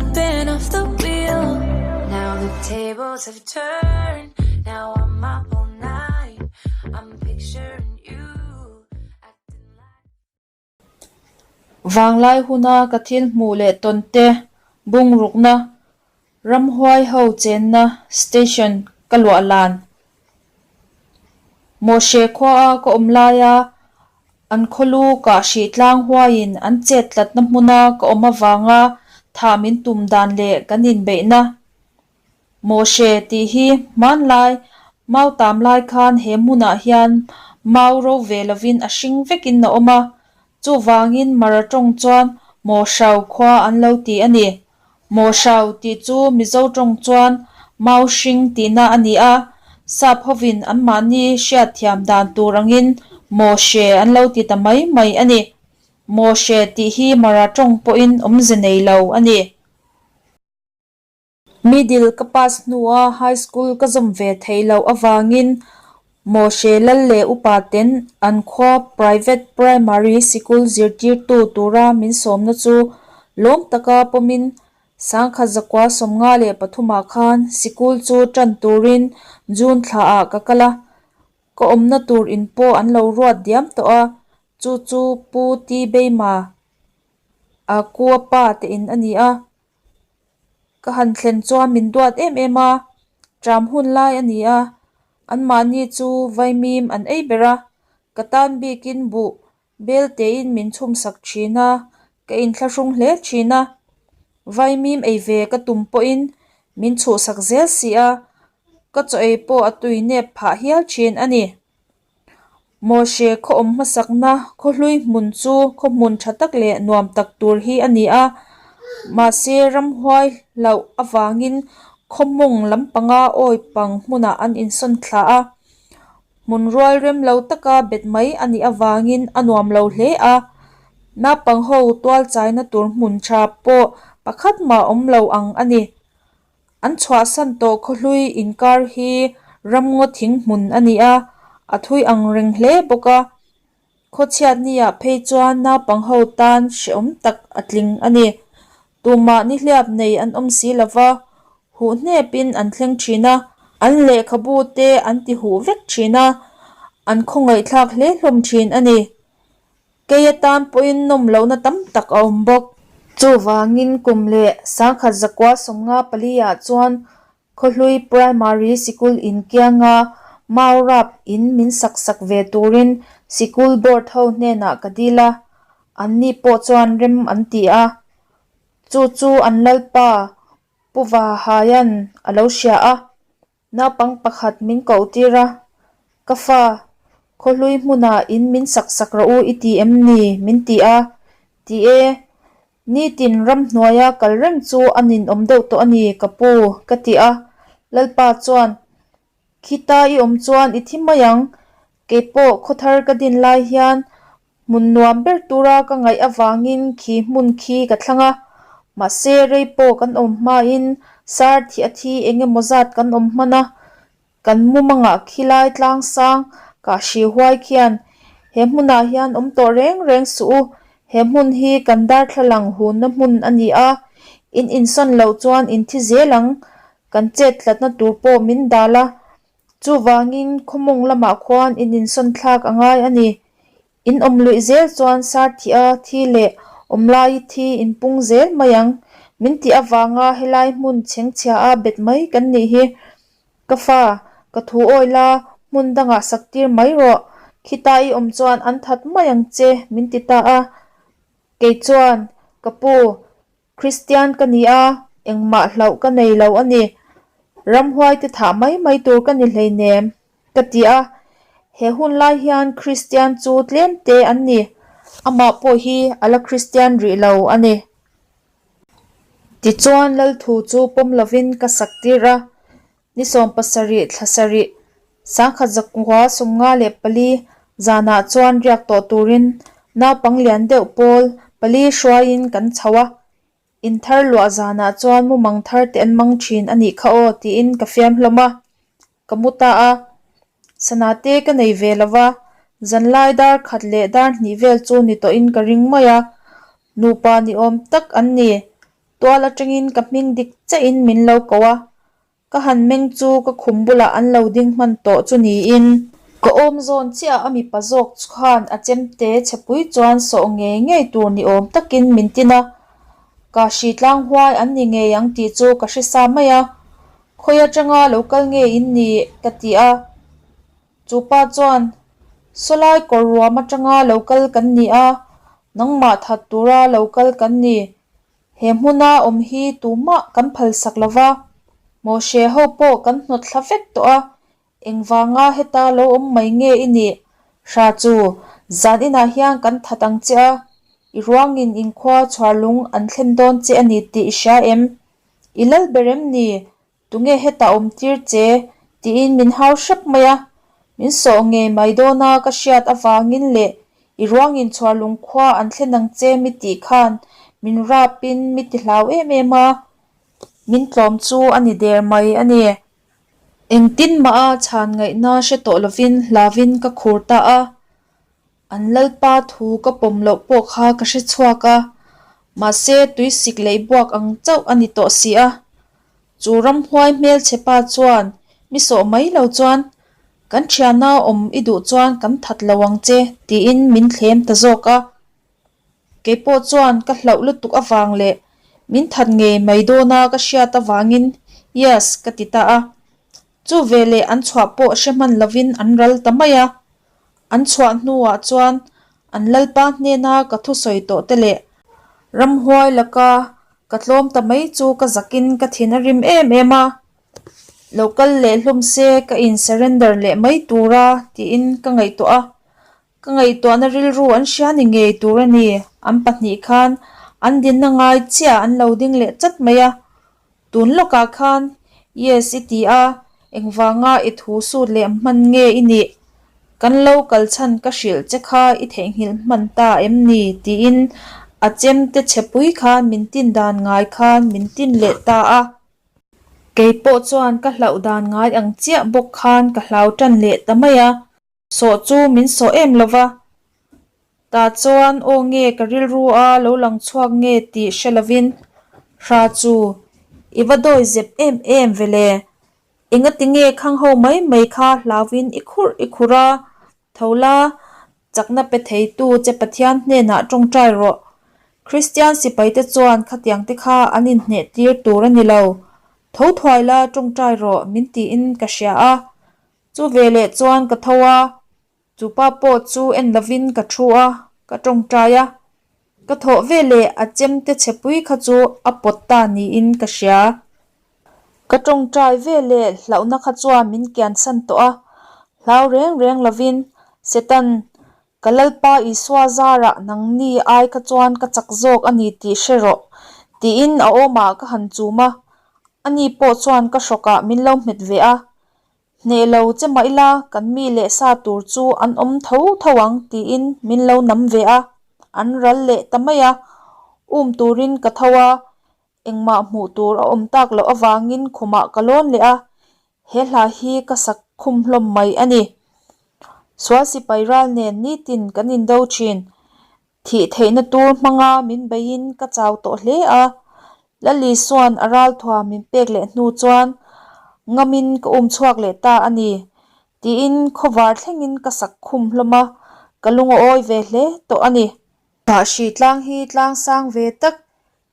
slipping off the wheel. Now the tables have turned. Now I'm up all night. I'm picturing you acting like. Vanglai huna ka thil hmuh leh tawn te bungrukna, ramhuai ho chenna station ka luah lan. Mawhre khuaa ka awm laia an khawlu kah hrih tlang huaiin an chet tlatna hmuna ka awm avanga thah min tum dan leh kan inbeihna Mawhre tih hi hmanlai mau tam lai khan he hmunah hian mau ro ve lovin a hring vekin a awm a, chuvangin Mara tawng chuan Mawhrau khua an lo ti a ni. Mawhrau tih chu Mizo tawng chuan mau hring tihna a ni a, sap hovin anmahni hriatthiam dan tur angin Mawhre an lo ti ta mai mai a ni. Mawhre tih hi Mara tawng pawhin awmze nei lo a ni. Middle ka pass hnua high school ka zawm ve theih loh avangin Mawhre lal leh upa ten an khua private primary sikul zirtirtu tura min sawmna chu lawm taka pawmin sangkhat zakua 53 ah khan sikul chu tan turin June thlaah ka kal a, ka awmna tur in pawh an lo ruat diam tawh a, chu chu Pu T Beima a kua pa te in a ni a. Ka han thlen chuan min duat em em a, ṭam hun lai a ni a, anmahni chu vaimim an ei ber a, ka tan bikin buh bel tein min chhumsak ṭhin a, ka inthlahrung hle ṭhin a, vaimim ei ve ka tum pawhin min chhuhsak zel si a, ka chaw ei pawh a tui nep phah hial ṭhin a ni. Mawhre khaw awm hmasakna khawhlui hmun chu khaw hmun tha tak leh nuam tak tur hi a ni a, mahse ramhuai hlauh avangin khaw mawng lampanga awi pang hmunah an insawn thla a, hmun rual rem lo taka bet mai a nih avangin a nuam lo hle a, naupang ho tual chaina tur hmun tha pawh pakhat mah awm lo ang a ni. An chhuahsan tawh khawhlui inkar hi ramngaw thing hmun a ni a, a thui ang reng hle bawk a. Khawchhiatniah phei chuan naupang ho tan hrehawm tak a tling a ni. Tumah nihliap nei an awm si lo va, huh hnepin an thleng thin a, an lehkhabu te an ti huh vek thin a, an khawngaihthlak hle hlawm thin a ni. Kei atan pawhin nawm lohna tam tak a awm bawk. Chuvangin kum leh 1954 ah chuan Khawhlui Primary Sikul inkianga Mau Rap in min sak sak ve turin Sikul Board ho hnenah ka dil a, anni pawh chuan rem an ti a. Chu chu an lalpa Pu Vahaia'n a lo hria a. Naupang pakhat min koh tir a, Ka fa, khawhlui hmunah in min sak sak rawh u i ti em ni? min ti a. Ti e, nitin ramhnuaia kal reng chu a ninawm deuh tawh a ni, ka pu, ka ti a. Lalpa chuan, Khita i awm chuan i thi mai ang, keipawh khawthar ka din lai hian Hmun nuam ber tura ka ngaih avangin khi hmun khi ka thlang a, mahse rei pawh kan awm hmain sar thih a thi eng emaw zat kan awm hman a, kan mumangah khilai tlang sang kah hri huai khian he hmunah hian awm tawh reng reng suh u, he hmun hi kan darthlalang hunna hmun a ni a, in insawn loh chuan in thi zel ang, kan chet tlatna tur pawh min dal a, Chuvangin khawmawng lamah khuan in insawn thlak a ngai a ni. In awm luih zel chuan sar thih a thi leh awm lai thi in pung zel mai ang. Min tih avanga helai hmun chhengchhia a bet mai kan nih hi. Ka fa, ka thu awi la, hmun dangah sak tir mai rawh. Khita i awm chuan an that mai ang che, min ti ta a. Kei chuan, Ka pu, Kristian ka ni a, engmah hlauh ka nei lo a ni. Ramhuai te thah mai mai tur ka ni hleinem, ka ti a. He hun lai hian Kristian chu tlem te an ni, amah pawh hi a la Kristian rih lo a ni. Tichuan Lalthu chu pawm lovin ka sak tir a, Ni 70 thla sarih, 1954 zanah chuan riak tawh turin naupang lian deuh pawl pali hruaiin kan chho a, in thar luah zanah chuan mumang thar te an mang thin a nih kha aw tiin ka fiam hlawm a, ka mu ta a. Sana te ka nei ve lo va, zanlai dar khat leh dar hnih vel chu ni tawhin ka ring mai a, nupa ni awm tak an ni. Tual atangin ka hming dik chiahin min lo ko a, ka han meng chu ka khum bulah an lo ding hman tawh chu niin. Ka awm zawn chiah a mipa zawk khan a chemte chhepui chuan sawh ngei ngei tur ni awm takin min tin a, ka hri tlang huai an ni ngei ang tih chu ka hre sa mai a, khawi atanga lo kal nge in ni ka ti a. Chu pa chuan, Sawlai kawr ruam atanga lo kal kan ni a, nangmah that tura lo kal kan ni. He hmuna awm hi tumah kan phalsak lo va, Mawhre ho pawh kan hnawt thla vek tawh a, engvanga heta lo awm mai nge i nih? Hra chu, zan inah hian kan that ang che a, i ruangin inkhua chhuar lung an thlen dawn che a ni tih i hria em? I lal ber em ni? Tunge hetah awm tir che? tiin min hau hrep mai a. Min sawh ngei mai dawna ka hriat avangin leh i ruangin chhuar lungkhua an thlen ang che mi tih khan min rapin mi ti hlau em em a, min tlawm chu a ni der mai a ni. Engtin mah a chhan ngaihna hre tawh lovin hlauvin ka khur ta a. An lalpa thu ka pawm loh pawh kha ka hre chhuak a, mahse tuisik leh buak ang chauh a ni tawh si a. Chu ramhuai hmelchhe pa chuan mi sawh mai lo chuan, Kan thiana awm i duh chuan kan that lo ang che, tiin min thlem ta zawk a. Kei pawh chuan ka hlauh lutuk avang leh min that ngei mai dawna ka hriat avangin Yes ka ti ta a. Chu veleh an chhuah pawh hre hman lovin an ral ta mai a. An chhuah hnuah chuan an lalpa hnena ka thusawi tawh te leh ramhuai laka ka tlawm ta mai chu ka zakin ka thin a rim em em a, lo kal leh hlawm se ka in surrender leh mai tura tiin ka ngaihtuah a, ka ngaihtuahna rilru an hria ni ngei tur a ni, an pahnih khan an dinna ngai chiah an lo ding leh chat mai a. Tun lawkah khan Yes i ti a, engvanga i thu sut leh hman nge i nih? Kan lo kal chhan ka hrilh che kha i theihnghilh hman ta em ni? tiin a chem te chhe pui khan min tin dan ngai khan min tin leh ta a. Kei pawh chuan ka hlauh dan ngai ang chiah bawk khan ka hlau tan leh ta mai a. Sawh chu min sawh em lo va, tah chuan aw nge ka rilru a lo lang chhuak nge tih hre lovin Hra chu i va dawi zep em em ve le, engati nge khang ho mai mai kha hlauin i khurh i khurh a, tho la, chakna pe theitu che Pathian hnenah tawngtai rawh. Kristian sipaite chuan khatiang te kha an inhneh tir tur a ni lo, tho thuai la tawngtai rawh min tiin ka hria a, Chu veleh chuan ka tho a, chu pa pawh chu en lovin ka thu a, ka tawngtai a. Ka thawh veleh a chemte chhepui kha chu a pawt ta niin ka hria. Ka tawngtai veleh hlauhna kha chuan min kiansan tawh a, hlau reng reng lovin Satan, ka Lalpa Isua zarah nangni ai kha chuan ka chak zawk a ni tih hre rawh, tiin a awmah ka han chum a. Ani pawh chuan ka hrawkah min lo hmet ve a, Hneh lo che mah ila kan mi leh sa tur chu an awm tho tho ang tiin min lo nam ve a, an ral leh ta mai a. Um turin ka tho a, engmah hmuh tur a awm tak loh avangin khumah ka lawn leh a, he hla hi ka sak khum hlawm mai a ni. Sual sipai ral nen nitin kan indo thin. Thih theihna tur hmanga min beiin ka chau tawh hle a, Lali chuan a ralthuam min pek leh hnu chuan ngamin ka um chhuak leh ta a ni, tiin khawvar thlengin ka sak khum hlawm a, ka lung a awi ve hle tawh a ni. Bahri tlang hi tlang sang ve tak,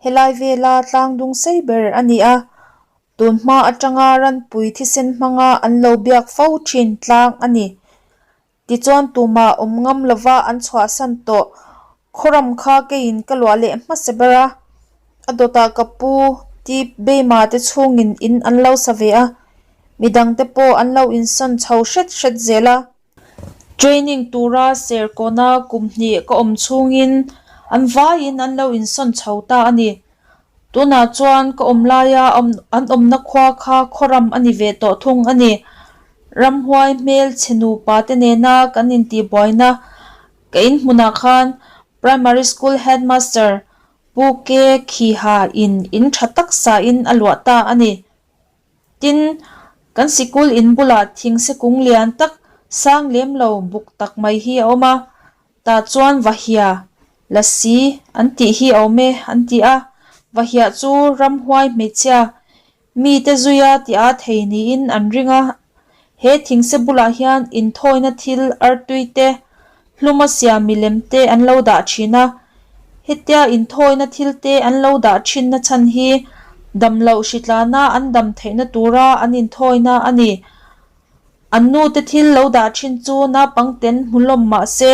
helai vela tlang dung sei ber a ni a, tun hma atanga ranpui thisen hmanga an lo biak fo thin tlang a ni. Tichuan tumah awm ngam lova an chhuahsan tawh. Khawram kha keiin ka luah leh hmasa ber a, a dawtah ka pu Tip Beima te chhungin in an lo sa ve a, midangte pawh an lo insawn chho hret hret zel a. Training tura Serkawna kum hnih ka awm chhungin an vaiin an lo insawn chho ta a ni. Tunah chuan ka awm laia an awmna khua kha khawram a ni ve tawh thung a ni. Ramhuai hmel chhe nupa te nena kan intihbuaina ka inhmunah khan Primary School Headmaster Pu Ke Khiha in in tha tak sain a luah ta a ni. Tin, kan sikul in bulah thingse kung lian tak sang lem lo buk tak mai hi a awm a. Tah chuan Vahia, Lasi an tih hi a awm e an ti a. Vahiah chu ramhuai hmeichhia mite zuia tia thei niin an ring a. He thingse bulah hian inthawina thil artui te, hluma siam milem te an lo dah thin a. Hetia inthawina thil te an lo dah thinna chhan hi damloh hritlana an dam theihna tura an inthawina a ni. An nute thil lo dah thin chu naupangten hmu hlawm mah se,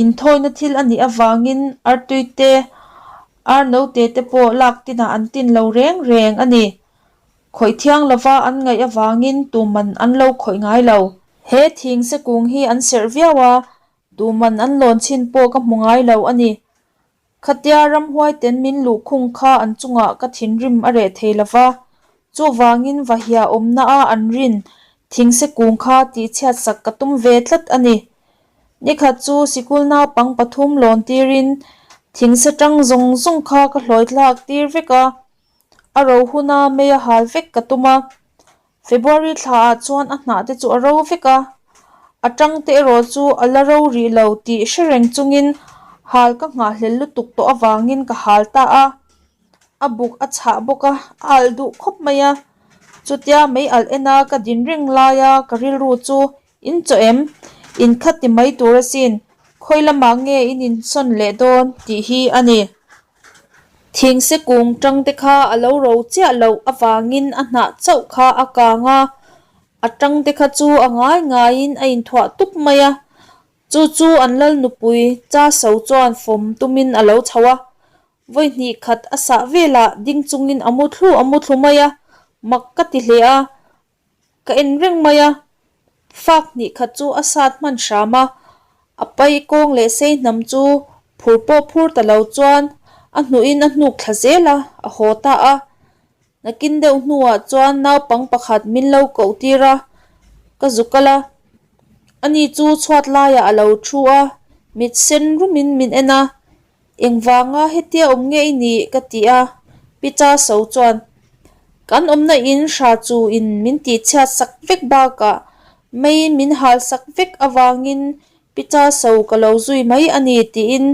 inthawina thil a nih avangin artui te, ar note te pawh lak tinah an tin lo reng reng a ni. Khawih thiang lova an ngaih avangin tuman an lo khawih ngai lo. He thing se kung hi an serh viau a, tuman an lawn chhin pawh ka hmu ngai lo a ni. Khatia ramhuai ten min luhkhung kha an chungah ka thinrim a reh thei lo va, chuvangin vahia awmna a an rin thingse kung kha tihchhiat sak ka tum ve tlat a ni. Nikhat chu sikul naupang pathum lawn tirin thingse tang zawng zawng kha ka hlawi thlak tir vek a, a ro huna mei a hal vek ka tum a. February thla ah chuan a hnah te chu a ro vek a, a tang te erawh chu a la ro rih lo tih hre reng chungin hal ka nghahhlel lutuk tawh avangin ka hal ta a, a buk a chhah bawk a, a alh duh khawp mai a, chutia mei alh en a ka din reng laia ka rilru chu in chaw em? In khat ti mai tur asin, khawi lamah nge in insawn leh dawn tih hi a ni. Thingse kung tang te kha a lo ro chiah loh avangin a hnah chauh kha a kang a, a tang te kha chu a ngai ngaiin a inthuah tup mai a. Chu chu an lal nupui cha so chuan fawm tumin a lo chho a, vawi hnih khat a sah velah ding chungin a mu thlu a mu thlu mai a, mak ka ti hle a, Ka en reng mai a, fak hnih khat chu a sat hman hram a, a pai kawng leh sei hnam chu phur pawh phur ta lo chuan a hnuhin a hnuk thla zel a, a haw ta a. Nakin deuh hnuah chuan naupang pakhat min lo koh tir a, ka zu kal a. Ani chu chhuat laiah a lo thu a, mit sen rumin min en a, Engvanga hetia awm nge i nih? ka ti a, Picha so chuan, Kan awmna in hra chu in min tihchhiat sak vek bakah meiin min hal sak vek avangin Picha so ka lo zui mai a ni tiin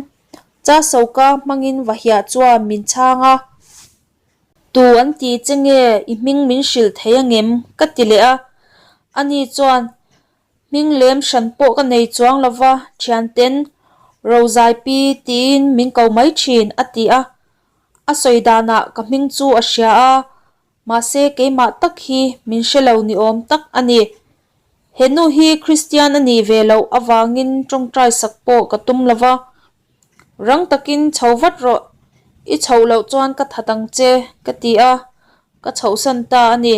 Cha so ka hmangin Vahiah chuan min chhang a. Tu an ti che nge i hming min hrilh thei angem? ka ti leh a, ani chuan, Hming lem hran pawh ka nei chuang lo va, thianten Rozaipi tiin min ko mai thin, a ti a. A sawi danah ka hming chu a hria a, mahse keimah tak hi min hre lo ni awm tak a ni. He nu hi Kristian a nih ve loh avangin tawngtai sak pawh ka tum lo va, Rang takin chho vat rawh, i chhoh loh chuan ka that ang che, ka ti a, ka chhohsan ta a ni.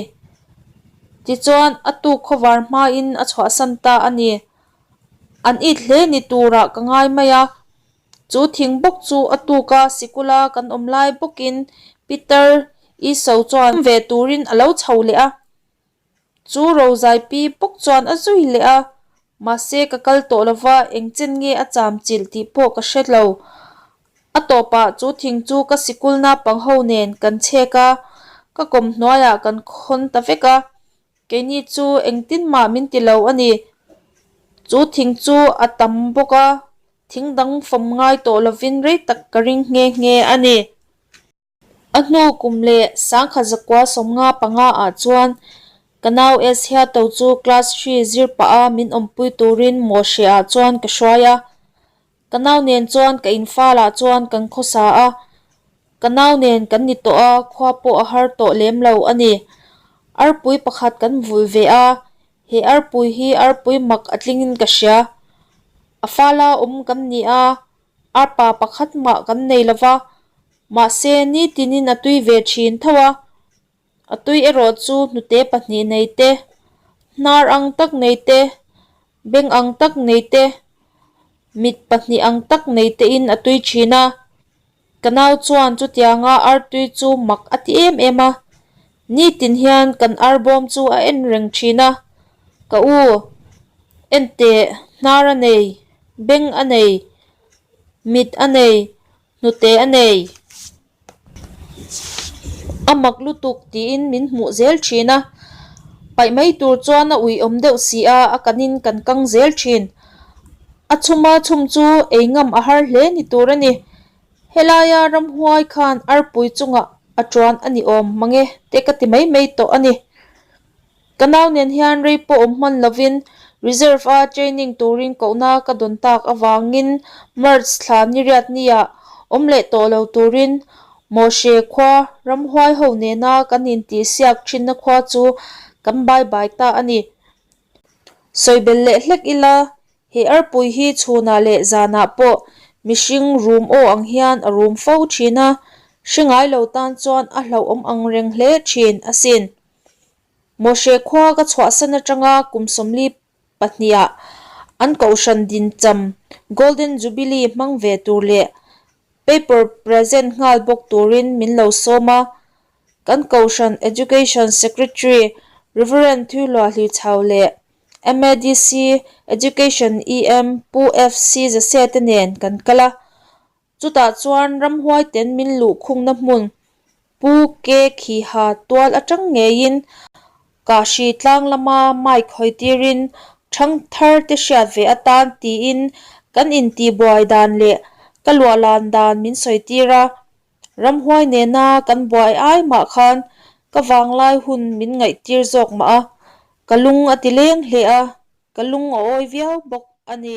Tichuan a tuk khawvar hmain a chhuahsan ta a ni. An it hle ni turah ka ngai mai a, chu thing bawk chu a tuka sikula kan awm lai bawkin Peter Iso chuan ve turin a lo chho leh a. Chu Rozaipi bawk chuan a zui leh a, mahse ka kal tawh lova engchen nge a cham chilh tih pawh ka hre lo. A tawpah chu thing chu ka sikul naupang ho nen kan chhek a, ka kawm hnuaiah kan khawn ta vek a, keini chu engtin mah min ti lo a ni. Chu thing chu a tam bawk a, thing dang fawm ngai tawh lovin rei tak ka ring nghe nghe a ni. A hnu kum leh sangkhat zakua 55 ah chuan ka nau Eshiato chu class three zir pah a min awmpui turin Mawhre ah chuan ka hruai a. Ka nau nen chuan ka infal ah chuan kan khawsa a. Ka nau nen kan ni tawh a, khua pawh a har tawh lem lo a ni. Arpui pakhat kan vulh ve a, he arpui hi arpui mak a tlingin ka hria. A fala awm kan ni a, arpa pakhat mah kan nei lo va. Mahse, nitinin a tui ve thin tho a, a tui erawh chu hnute pahnih nei te, hnar ang tak nei te, beng ang tak nei te, mit pahnih ang tak nei tein a tui thin a. Ka nau chuan chutianga artui chu mak a ti em em a, nitin hian kan arbawm chu a en reng thin a, Ka u, en teh, hnar a nei, beng a nei, mit a nei, Hnute a nei. A mak lutuk tiin min hmuh zel thin a, paih mai tur chuan a ui awm deuh si a, a kanin kan kang zel thin. A chhuma chhum chu ei ngam a har hle ni tur a ni. Helaia ramhuai khan arpui chungah a tuan a ni awm mang e te ka ti mai mai tawh a ni. Ka nau nen hian rei pawh awm hman lovin Reserve a training turin kohna ka dawn tak avangin March thla niriat niah awm leh tawh lo turin Mawhre khua ramhuai ho nena kan intihsiak thinna khua chu kan bye bye ta a ni. Sawi belh leh hlek ila He arpui hi chhunah leh zanah pawh mihring rum aw ang hian a rum fo thin a, hre ngai lo tan chuan a hlauhawm ang reng hle thin asin. Mawhre khua ka chhuahsan atanga kum 42 ah an kohhran dincham Golden Jubilee hmang ve tur leh paper present nghal bawk turin min lo sawm a, kan kohhran Education Secretary Reverend Thuiluahli Chhau leh MADC Education EM Pu FC Zase te nen kan kal a, chutah chuan ramhuai ten min luh khungna hmun Pu Ke Khiha tual atang ngeiin Kahri tlang lama mic hawi tirin thangthar te hriat ve atan tiin kan intihbuai dan leh ka luahlan dan min sawi tir a. Ramhuai nena kan buai ai mah khan ka vanglai hun min ngaihtir zawk mah a, ka lung a ti leng hle a, ka lung a awi viau bawk a ni.